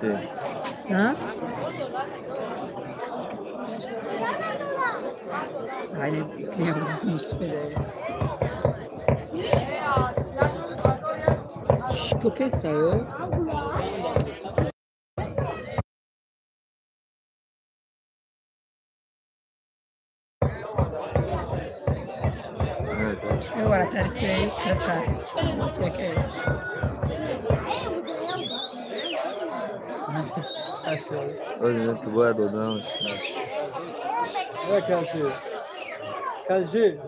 А? Айне мусфеде. Шкокесаё? Guarda, terza, Hoje бояд одам. Кажи.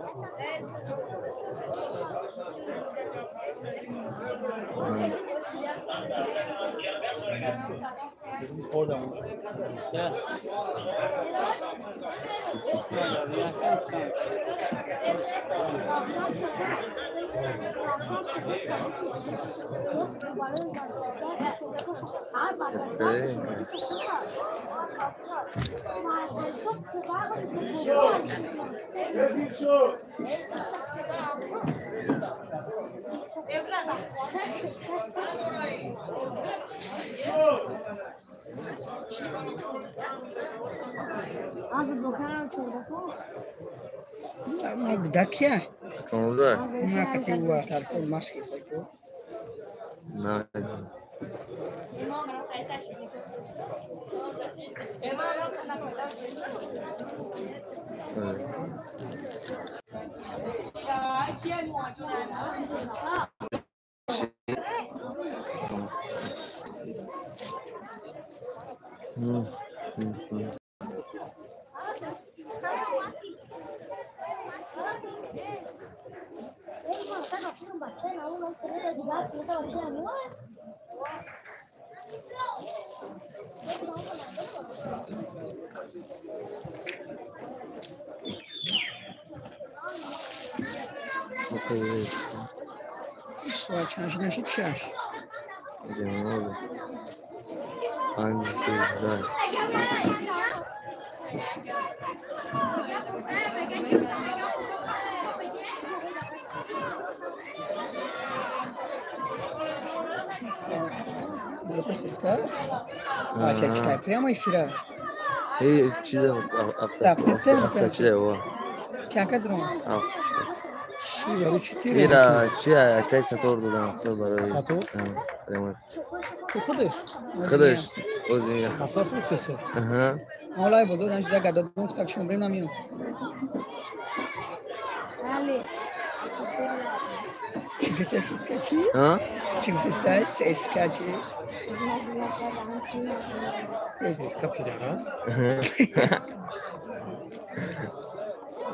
Дакия? Комда. На кати тарфон машки сайко. На. Прямо эфира.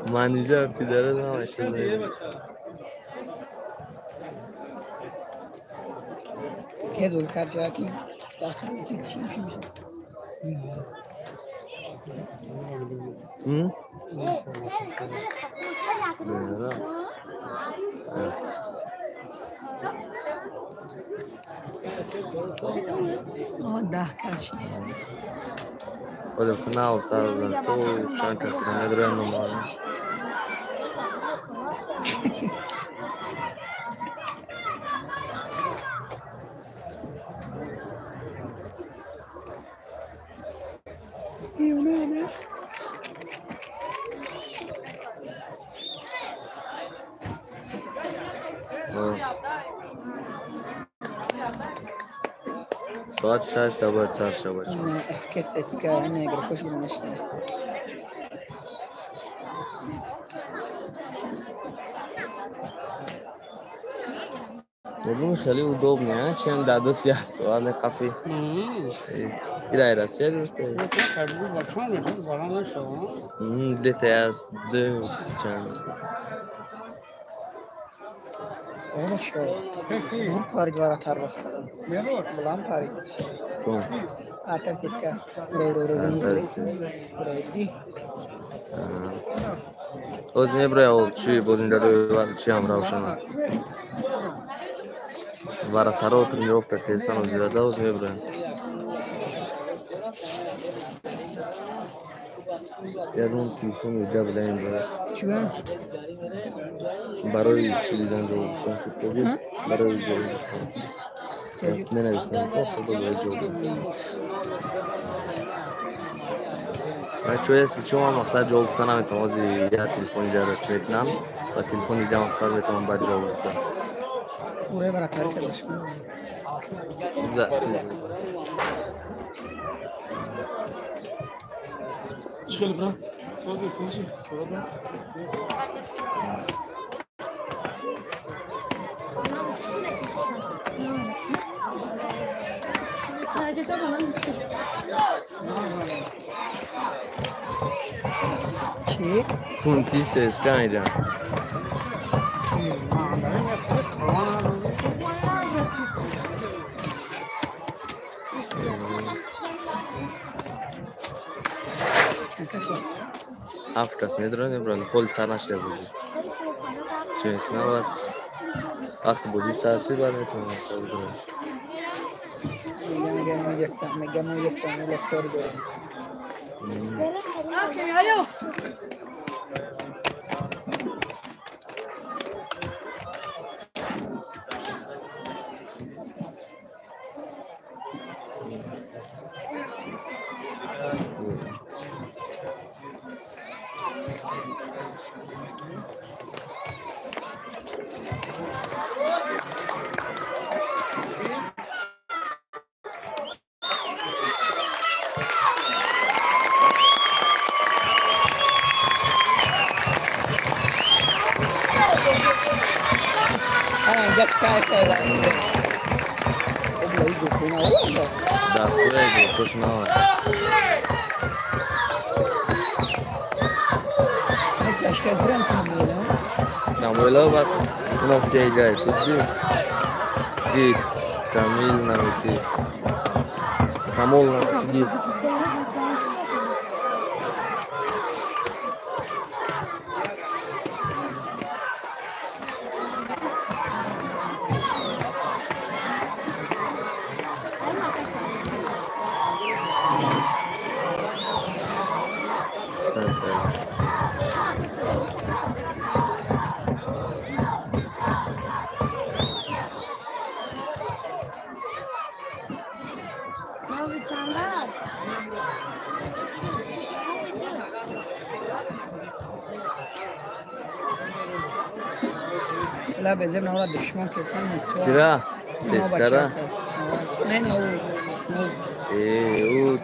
Манижа пидара намаш. Оля, сар то чанд касро медроем номаълум. Соат 6 бояд сар шавад. ФКССК игрокош бунашта. Мардум хеле удобно, а? Чем дадас я соат не қафи. Ира Россия гирифта. Где-то я чанд. Оз меброя чи бозингарои чи ҳамроҳ шаванд. Варатаро тренировка кесан озирада оз меброям. Ягон телефон ида будаем барои чӣ дидан ҷо гуфтан, барои ҷо гуфтан. Менависам, мақсад бояд ҷавоб дод. Бачаҳо, если чо, ман мақсад ҷавоб гуфта наметавонам. Ҳозир як телефони дигараш чӣ мекунам ва телефони дига мақсад метавонам баъд ҷавоб гуфта. Уре вратарь душман. Чӣ хеле брат? Сози тинчи? Чӣ? Пункти ССК мегирам. Чанд кас буд? Ҳафт кас медорад, мебаранд. Холи сар нашуда бозӣ. Чӣ мекунам баъд? Вақти бозӣ сар шид, баъд метавонам сар бидорам. Мегам мо я Самуэла фор дорем. Инҷаш кайф кардам. Да, хуя точно. Самуэла баъд у нас все играет. Тут ди Камил намити. Камол нам сидит. Кира? Сескара? Не, не, ӯ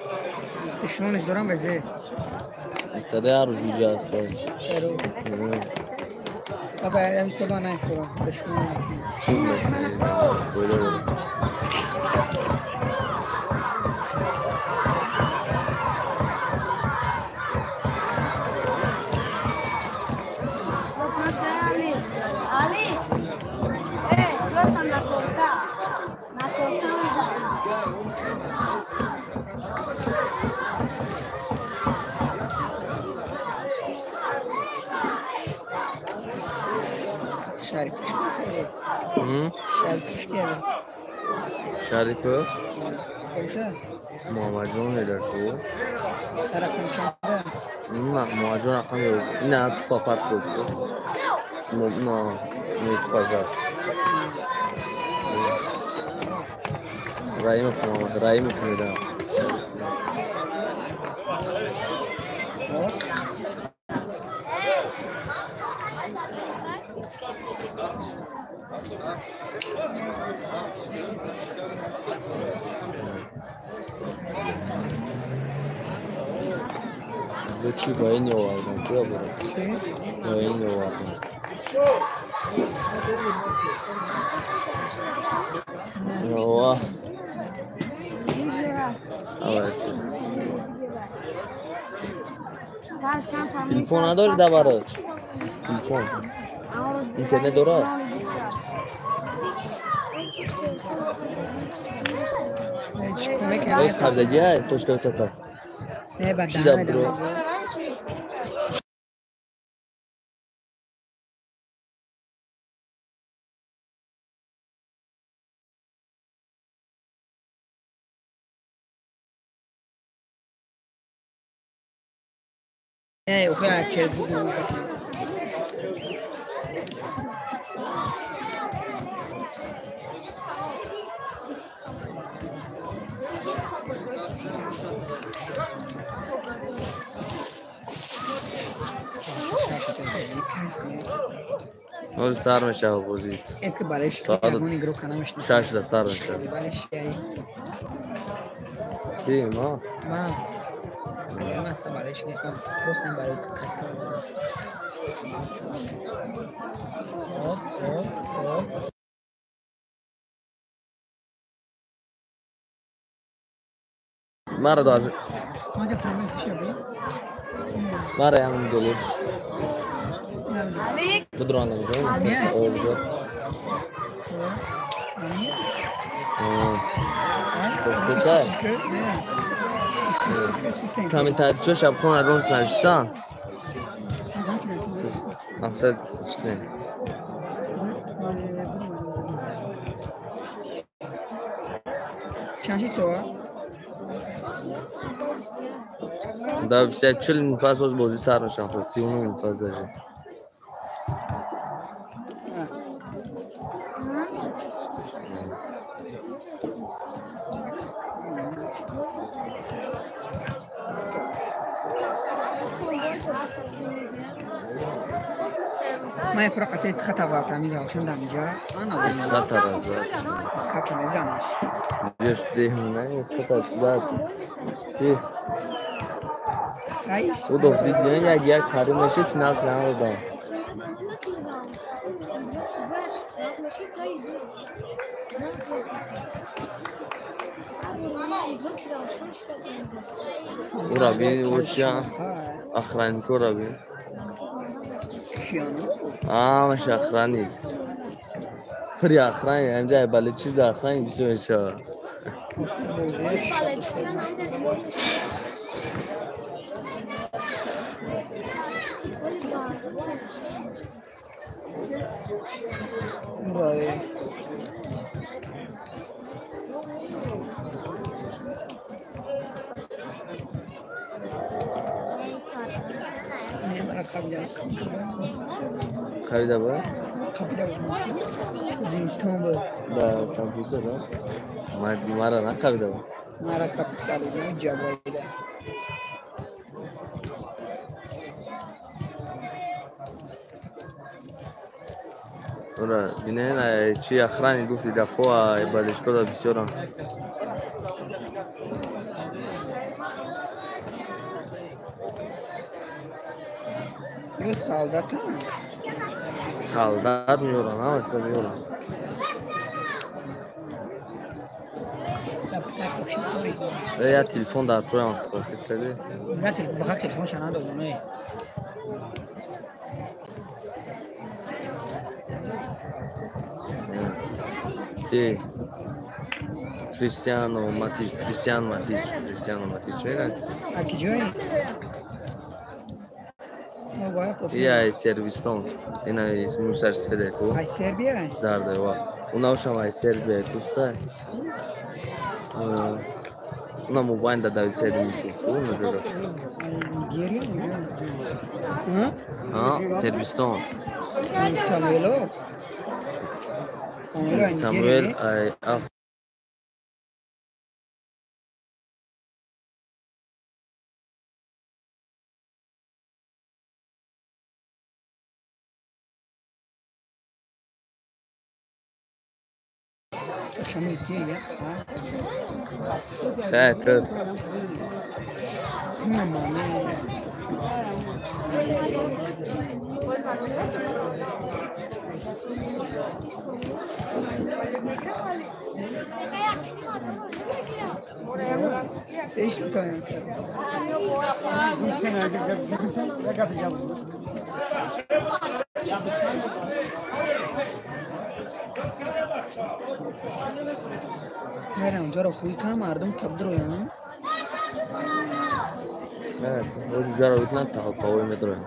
душмонаш дорам безе. Таде ҳар рӯз иҷа аст. Баба, ами соба нафурам, душмон мекунам. Хуб мекунӣ, фоида дорад. Шарипов? Муҳаммадҷон Ҳелаку. Муҳаммадҷон рақами ина тупа партофт. На, не тупа зад. Раимов Муҳаммад, Раимов медам. Чӣ ба ин овардам? Куя бурам? Ба ин овардам. Ова. Телефон надори дабарат? Телефон. Интернет дорад? Боз қаблагия точка тата. Не, ба Чӣ даб буро? Не, охе, че буд. Ҳозир сар мешавад бозӣ. Это болельщик, Саат ягон игрока намешиносам. 6-да сар мешавад. Болельщик. Ки ма? Ма. Агар ман асло болельщик нестам, просто ин барои катта омадам. Хоп, хоп, хоп. Мара даже. Мага прямой эфир бу. Мара ям долу. Бидронам ҷо. Обжо. Гуфтуса. Комментарий шабхон рон навиштан. Мақсад чӣ? Чанд шид соат? Да, 40 минут пас оз бозӣ сар мешавад, 39 минут пас даже. Ман фақат хата вартам равшан дар инҷа. Исхата раза. Исхата мезанаш. Биёш деҳ, исхата чиза. Ти. Удов дид, як як қариб мешид, финал надодам. Ура бин, ӯ чия? Охранникора бин. Ҳамаш охранник. Пури охранник, ҳамҷа балечи да охранник бисёр мешавад. Бале. Қабида буд? Қабида буд. Зимистон буд. Да, компютер, да? Мара нақабида буд. Мара қабид сарҷони Ҷабраида. Ура, бинен, чи охранник гуфти гапҳо болельщикода бисёрам. Ё солдатам? Солдат меёрам, ҳама чиза меёрам. Я телефон дар пӯям сохит кардӣ? Баха телефонша надодам, э. Ки? Кристиано Матич, Кристиан Матич, Кристиано Матич, мегӯянд? А ки ҷое? Я Сербистон. Ина мусар сифеде ку. Ай Сербия? Зарде ва. Унавшам ай Сербия куста. Уна мобайн да давид седми ку. Уна Нигерия? А, Сербистон. Самуэло? Самуэл ай Аф. Шакр. Мерам ҷоро хуй кунам, мардум табдироям. Ҷаро викунам, тавой медроям.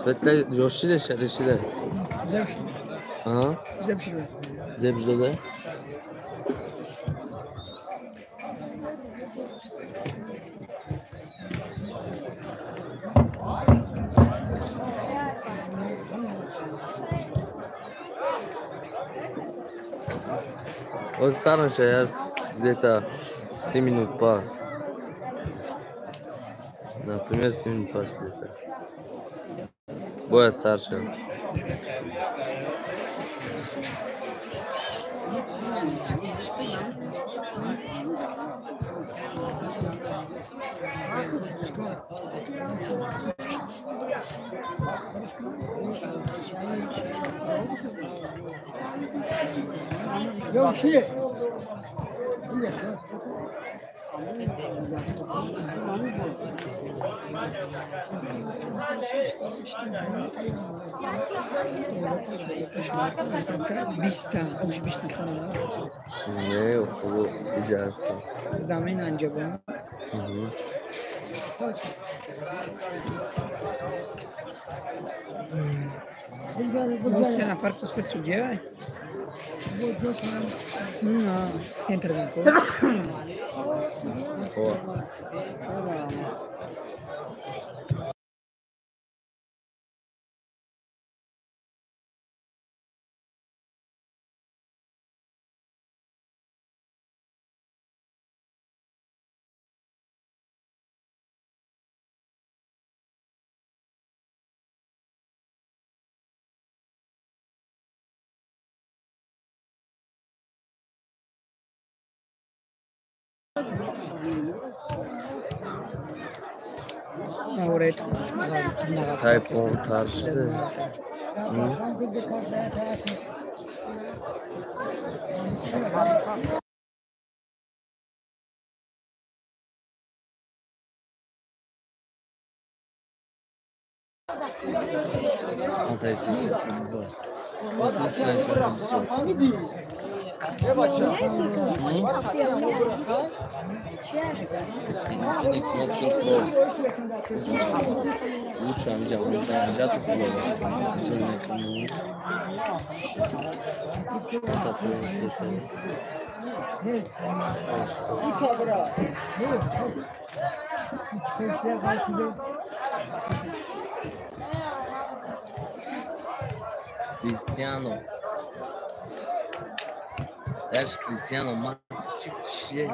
Светле ҷошиде шарешиде. А? Зеб шуда. Зеб шуда. Вот сар меша где-то 7 минут пас. Например, 7 минут пас где-то. Бояд сар шавад. Не, иҷа замин анҷа ба се нафар кусфет судья. Центр Тайпон таршида. Cristiano. Acho Cristiano Max чие?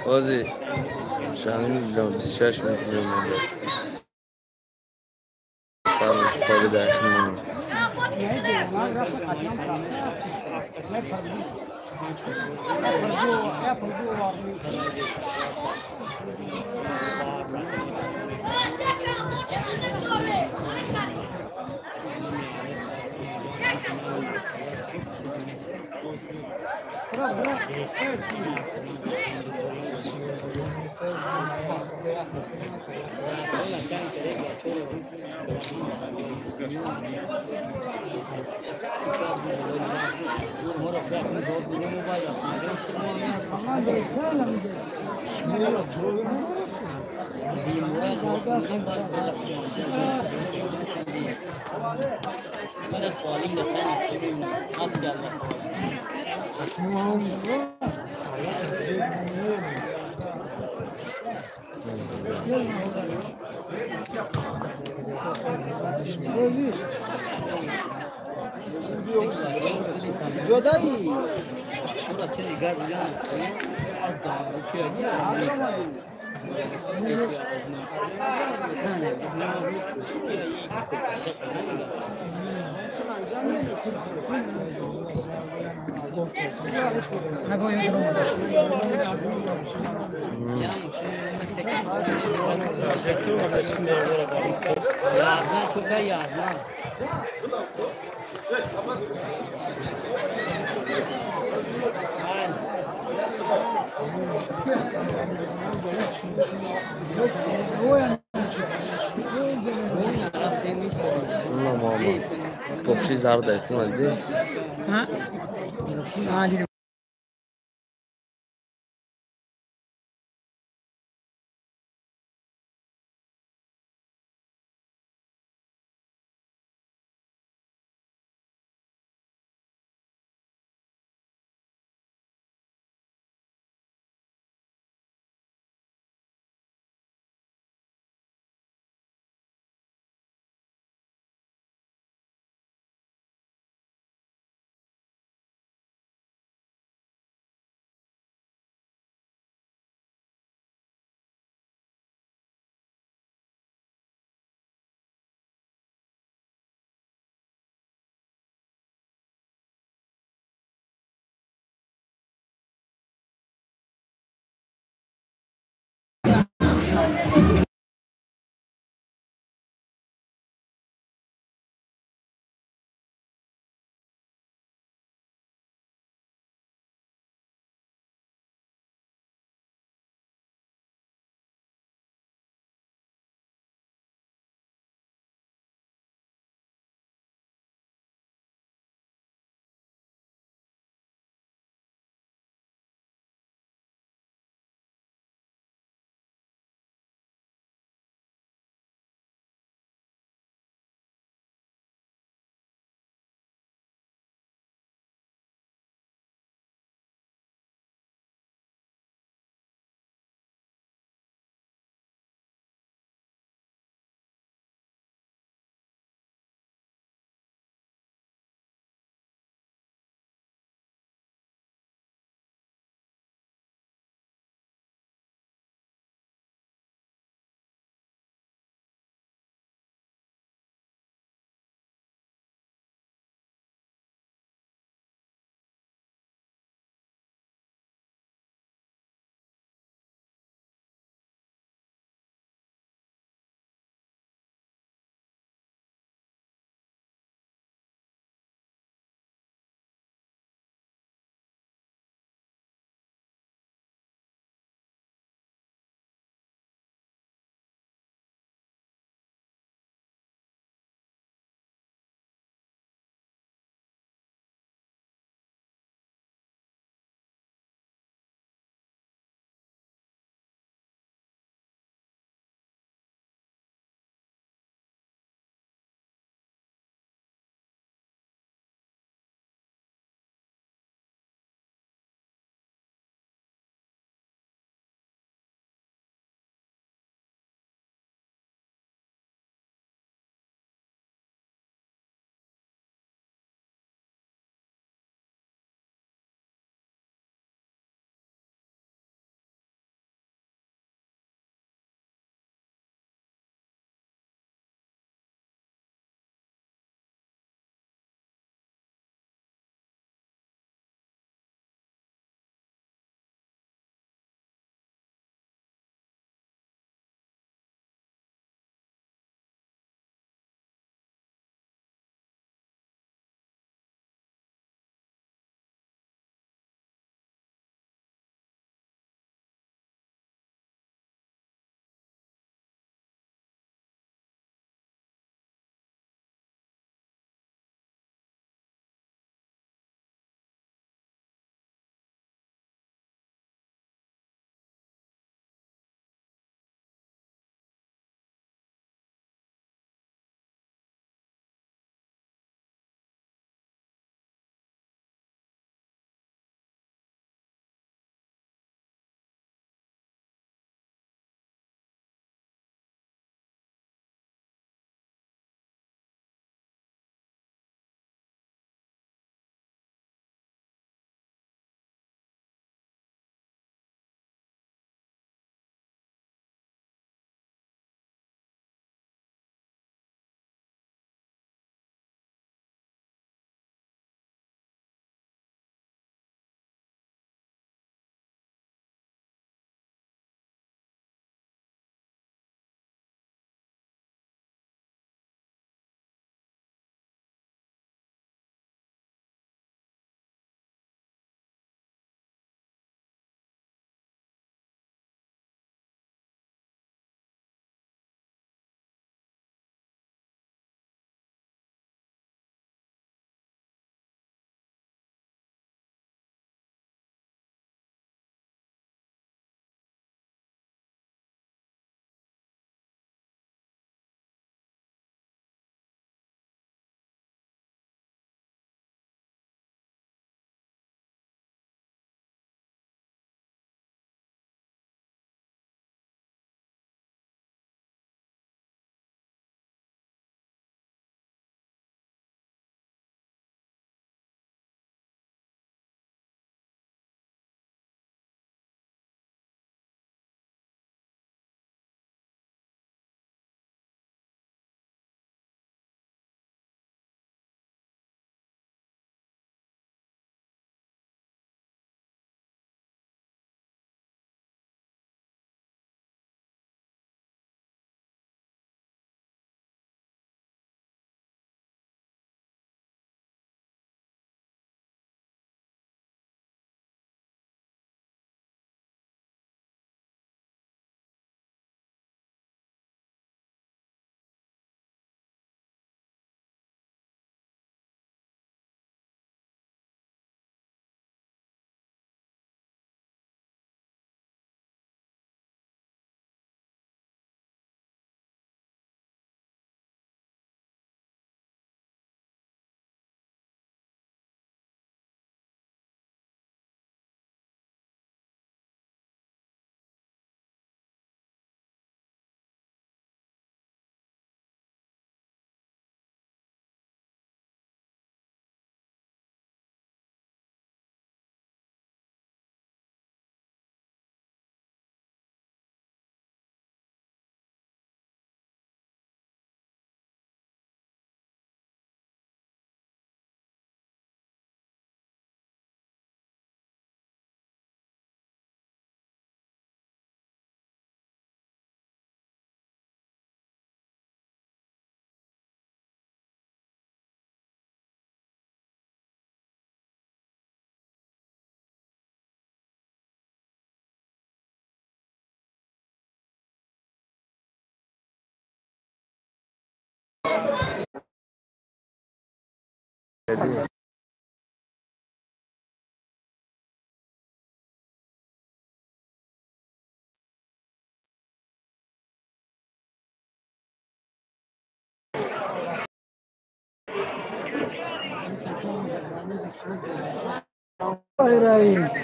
Ози шаним 26 миллион сар победа. Топши зарда куна диди? Ҳа, дидам. Кардӣ. Раис,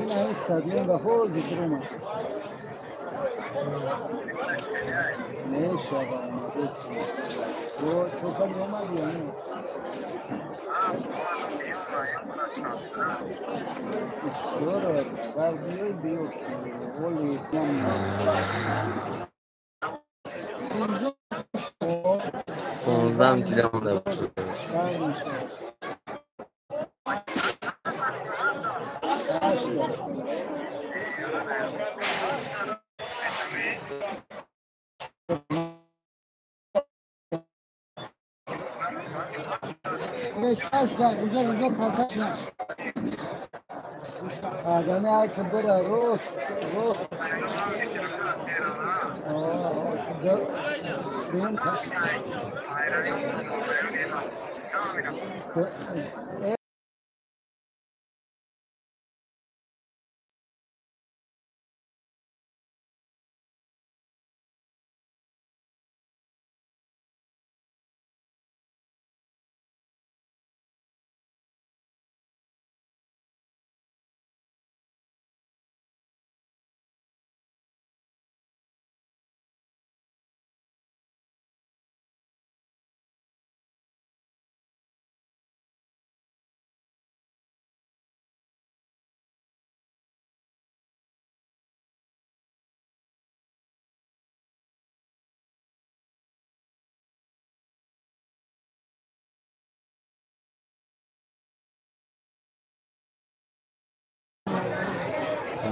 ин стадион гафо зикр омад. Мешава, чокар омад ё не? Биё, оли. 15 кило монда. Рост, рост.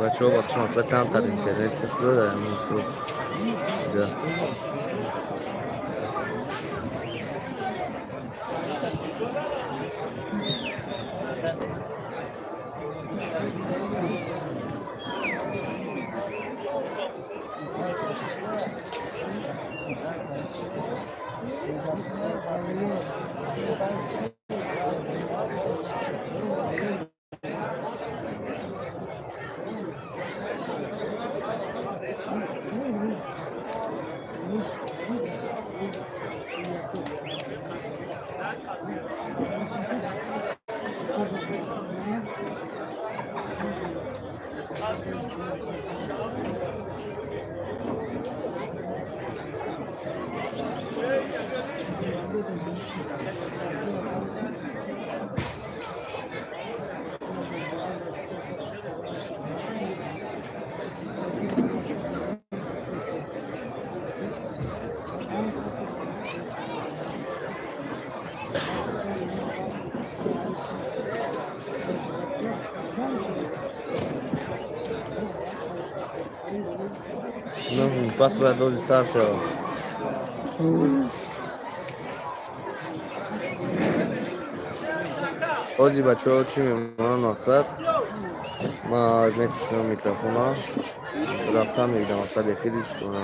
Бачаҳо, бахши мақсад камтар интернет сис буд, мусу. Да. Пас бояд бози сар шавад. Ози бачаҳо чӣ мемонанд мақсад? Ман мекушам микрофона, рафтам мегирам, мақсад эфири шуна.